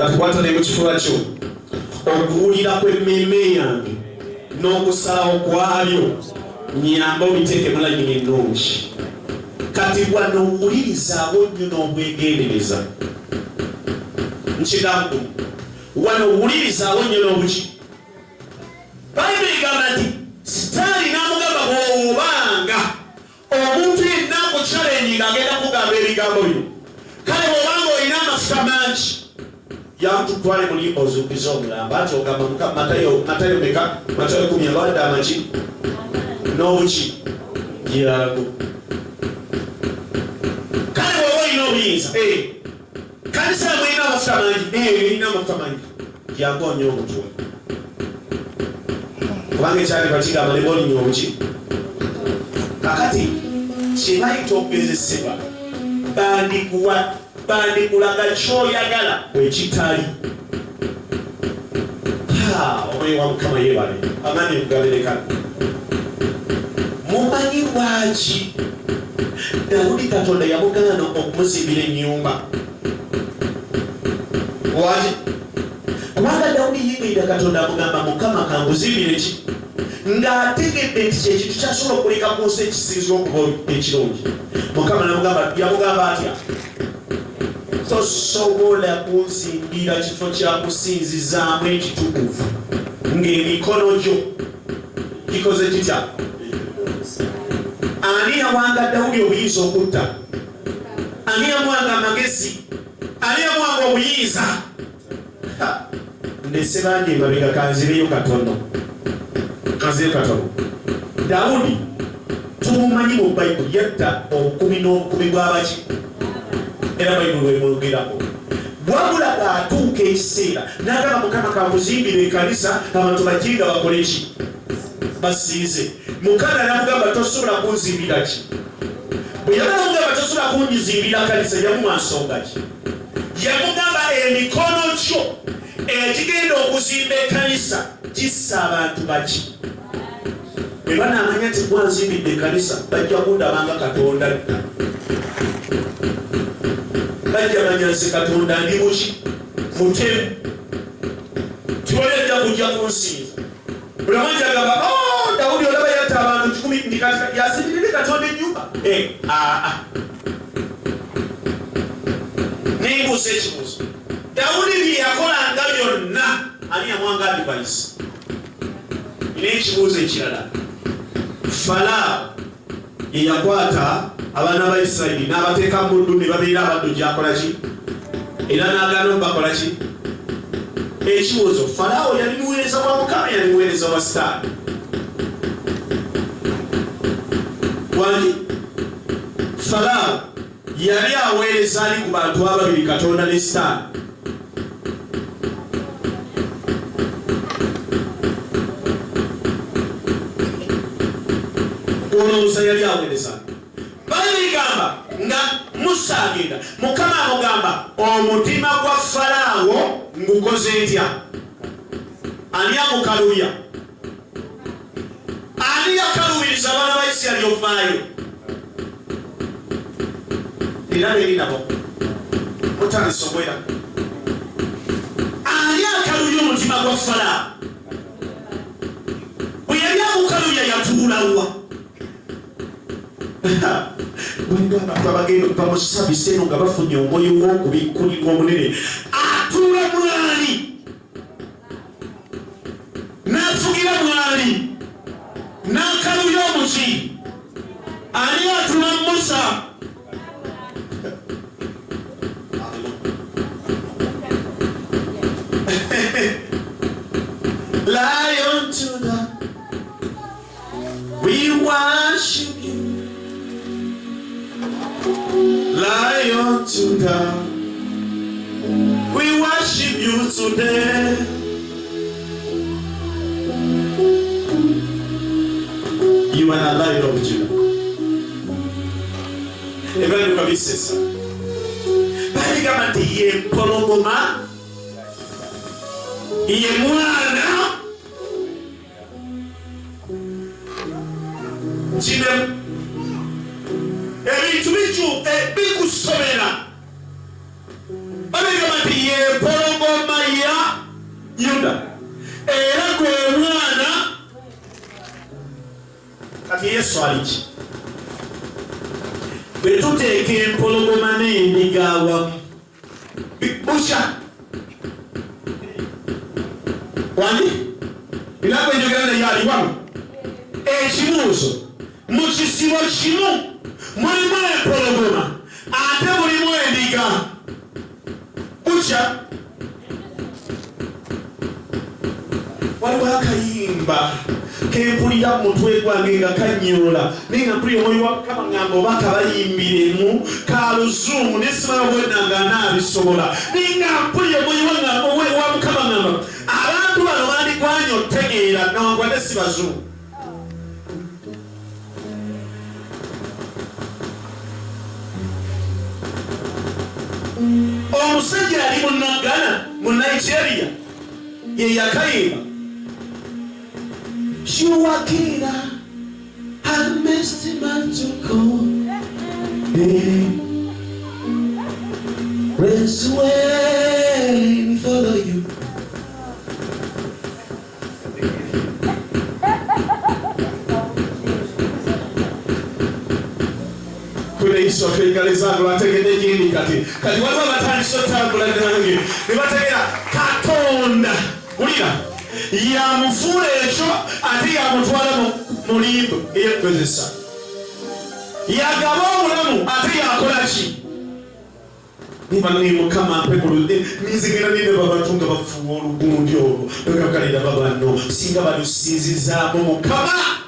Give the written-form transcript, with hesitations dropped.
Kati kwata ne mu kifuba kyo okuwulira kw'emmeeme yange n'okusalawo kwabyo nyamba obiteeke mu layini ennungi. Kati wano wulirizaawo nnyo n'obwegendereza. Nkigambo wano wulirizaawo nnyo n'obuki. Bayibuli egamba nti Sitaani n'amugamba bw'obanga Omuntu yenna akucalenjinga agenda kugamba ebigambo bino. Kale bw'obanga olina amafuta mangi, yamututwale muli ozuukize omulambo ati ogamba muka Matayo, Matayo meka? Matayo 10 abawadde amaki n'obuki jangu. Kale bw'oba olina obuyinza, eh, kanisa yamwe erina amafuta mangi, eh, erina amafuta mangi, jangu onywe obutwa kubanga ekyandikwa kigamba ne bwolinywa obuki. Kakati kyebayita okugezesebwa, bandikuwa bandikulaga kyoyagala bwekitali. Omwoyo wa Mukama yebale amaanyi okugabereka. Mumanyi lwaki Dawudi Katonda yamugaana okumuzimbira ennyumba? Lwaki? Kubanga Dawudi yegayirira Katonda amugamba, Mukama kankuzimbire ki? Ng'ategedde nti kyekintu kyasobola okuleka ku nsi ekisinza okuba ekirungi. Mukama namugamba, yamugamba atya? Tosobola kunzimbira kifo kya kusinzizaamu ekitukuvu ng'emikono gyo gikoze kitya? Ani yawanga Dawudi obuyinza okutta? Ani yamuwanga amagezi? Ani yamuwanga obuyinza? Ndese bangi emabega, kanzireyo katono, kanzireyo katono. Dawudi tumumanyi mu Bayibuli yatta obukumi n'obukumi bw'abaki, era Bayibuli wemwogerako. Wabula bw'atuuka ekiseera n'agamba, Mukama kankuzimbire ekkanisa abantu bajje nga bakole ki? Basinze. Mukama n'amugamba tosobola kunzimbira ki? Bwe yamala omugamba tosobola kungizimbira kanisa, yamuwa nsonga ki? Yamugamba emikono gyo egigenda okuzimba ekkanisa gissa abantu baki? Bwe banaamanya nti gwanzimbidde ekkanisa bajja kundaba nga Katonda dda, bajja manya nze Katonda ndi muki mutemu, tiwali ajja kujja kunsinza. Buli omu ajja agamba, oh, Dawudi olaba yatta abantu 1,000 ndi kati yazimbidde Katonda ennyumba. Eh, aa. Ah. Nembuuza ekibuuzo, Dawudi bye yakolanga byonna ani yamuwanga advice? N'ekibuuzo ekirala, Falaawo ye yakwata abaana ba Isirayiri n'abateeka mu buddu ne babeera abaddu gyakola ki? Era n'agaana okubakola ki? Ekibuuzo, Falaawo yali muweereza wa Mukama, yali muweereza wa Sitaani? Wangi, Falaawo yali aweereza ali ku bantu ababiri, Katonda ne Sitaani? Olowooza yali aweereza? Bayibuli egamba nga Musa agenda, Mukama amugamba omutima gwa Falaawo ngukoze ntya? Ani amukalubya? Ani yakalubiriza abaana ba Isirayiri okuvaayo? Era beri nabo mutandise okwera. Ani akalubya omutima gwa Falaawo? Bwe yali agukalubya yatuulawa? Waliwo abantu abagenda okuva mu savisi eno nga bafunye omwoyo w'okubikkulirwa omunene. Atuula mwali n'afugira mwali n'akalubya omuki. Ani atuma Musa? Lion Judah, we worship you. Lion Judah, we worship you today. You are the Lion of Judah. Ebyanduka bisesa. Baligamba nti ye mpologoma, ye mwana kino ebintu bikyuka bikusobera. Babigamba nti ye mpologoma. Kati Yesu aliki? Bwe tuteeka empologoma n'endiga awamu bukya wani nina gwenjogera naye ali wano. Ekibuuzo, mu kisibo kimu mulimu empologoma ate mulimu endiga, bukya. Waliwo akayimba kempulira mu mutwe gwange nga kanyoola, naye nga mpulira omwoyo wa Mukama ngamba oba kabayimbiremu ka luzungu, naye simala bwena nga naabisobola, naye nga mpulira omwoyo wa Mukama ngamba abantu bano bandigwanye otegeera nawankubadde si bazungu. Omusajja ali munnagana mu Nigeria ye yakayimba Chiwakira amesimantuko Raise way follow you. Yesu engalo ezange bategedde gyendi kati. Kati waliwo abatandise otambula nange ne bategera Katonda. Wulira, yamufuula ekyo ate yamutwala mu limbo ey'okugezesa, yagaba obulamu ate yakola ki? Niba Mukama mpe kuludde nzigera nindaba abantu nga bafuuwa olugundi olwo bekakalira babano singa balusinzizaamu Mukama.